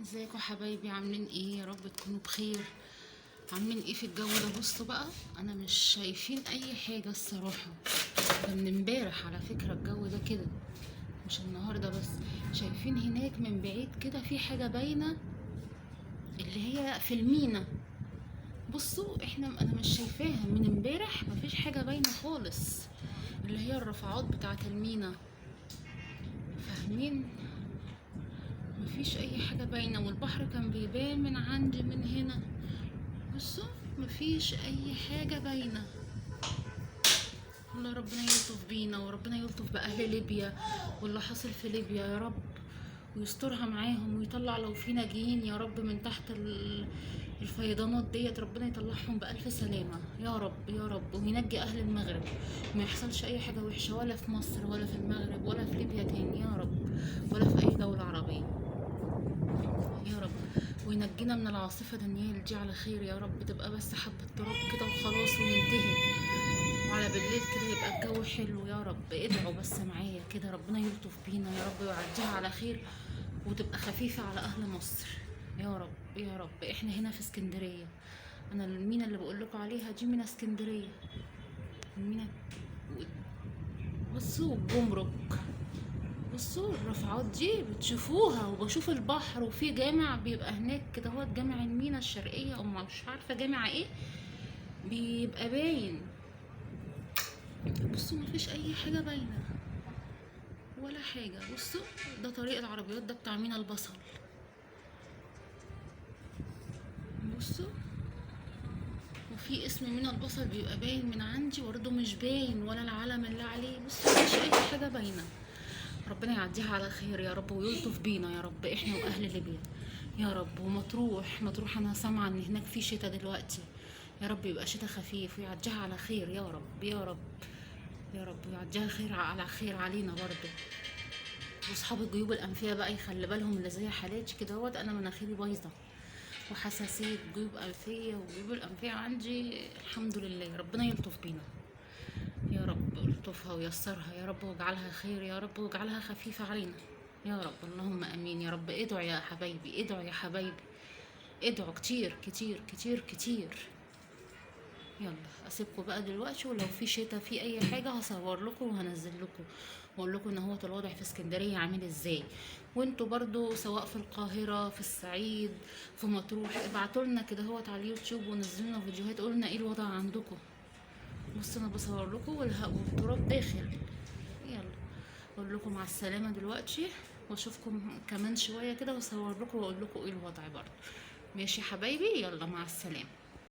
ازيكم حبايبي؟ عاملين ايه؟ يا رب تكونوا بخير. عاملين ايه في الجو ده؟ بصوا بقى، انا مش شايفين اي حاجة الصراحة. ده من امبارح على فكرة الجو ده كده، مش النهارده بس. شايفين هناك من بعيد كده في حاجة باينة اللي هي في المينا. بصوا انا مش شايفاها من امبارح، مفيش حاجة باينة خالص، اللي هي الرفعات بتاعه المينا، فاهمين؟ مفيش اي حاجة باينة، والبحر كان بيبان من عندي من هنا. بصوا مفيش اي حاجة باينة. الله ربنا يلطف بينا، وربنا يلطف باهل ليبيا واللي حصل في ليبيا يا رب، ويسترها معاهم ويطلع لو في ناجيين يا رب من تحت الفيضانات ديت، ربنا يطلعهم بألف سلامة يا رب يا رب، وينجي أهل المغرب وما يحصلش أي حاجة وحشة ولا في مصر ولا في المغرب ولا في ليبيا تاني يا رب، ولا في أي دولة عربية يا رب، وينجينا من العاصفة دانيال دي على خير يا رب. تبقى بس حبة تراب كده وخلاص وننتهي، وعلى بالليل كده يبقى الجو حلو يا رب. ادعوا بس معايا كده ربنا يلطف بينا يا رب ويعديها على خير، وتبقى خفيفة على أهل مصر يا رب يا رب. احنا هنا في اسكندرية، انا المينا اللي بقول لكم عليها دي مينا اسكندرية، المينا. بصوا الجمرك، بصوا الرفعات دي بتشوفوها، وبشوف البحر، وفي جامع بيبقى هناك كده هو جامع المينا الشرقية او مش عارفة جامع ايه بيبقى باين. بصوا مفيش اي حاجة باينة ولا حاجة. بصوا ده طريق العربيات ده بتاع مينا البصل. بصوا وفي اسم مينا البصل بيبقى باين من عندي برضه مش باين، ولا العلم اللي عليه. بصوا مفيش اي حاجة باينة. ربنا يعديها على خير يا رب، ويلطف بينا يا رب احنا واهل ليبيا يا رب. ومطروح، مطروح انا سامعة ان هناك في شتاء دلوقتي، يا رب يبقى شتاء خفيف ويعديها على خير يا رب يا رب يا رب، ويعديها خير على خير علينا برضو. واصحاب الجيوب الانفيه بقى يخلي بالهم، اللي زي حالاتي كده اهوت، انا مناخيري بايظة وحساسيه جيوب انفيه، وجيوب الانفيه عندي الحمد لله. ربنا يلطف بينا يا رب، الطفها ويسرها يا رب، واجعلها خير يا رب، واجعلها خفيفة علينا يا رب، اللهم امين يا رب. ادعوا يا حبايبي، ادعوا يا حبايبي، ادعوا كتير كتير كتير كتير. يلا اسيبكم بقى دلوقتي، ولو في شتا في اي حاجة هصور لكم وهنزل لكم واقول لكم ان هو الوضع في اسكندرية عامل ازاي. وانتوا برضو سواء في القاهرة، في الصعيد، في مطروح، ابعتوا لنا كده هوت على اليوتيوب ونزلوا لنا فيديوهات قولوا لنا ايه الوضع عندكم. بصوا انا بصور لكم والتراب داخل. يلا اقول لكم مع السلامة دلوقتي، واشوفكم كمان شوية كده واصور لكم واقول لكم ايه الوضع برضو. ماشي يا حبايبي، يلا مع السلامة.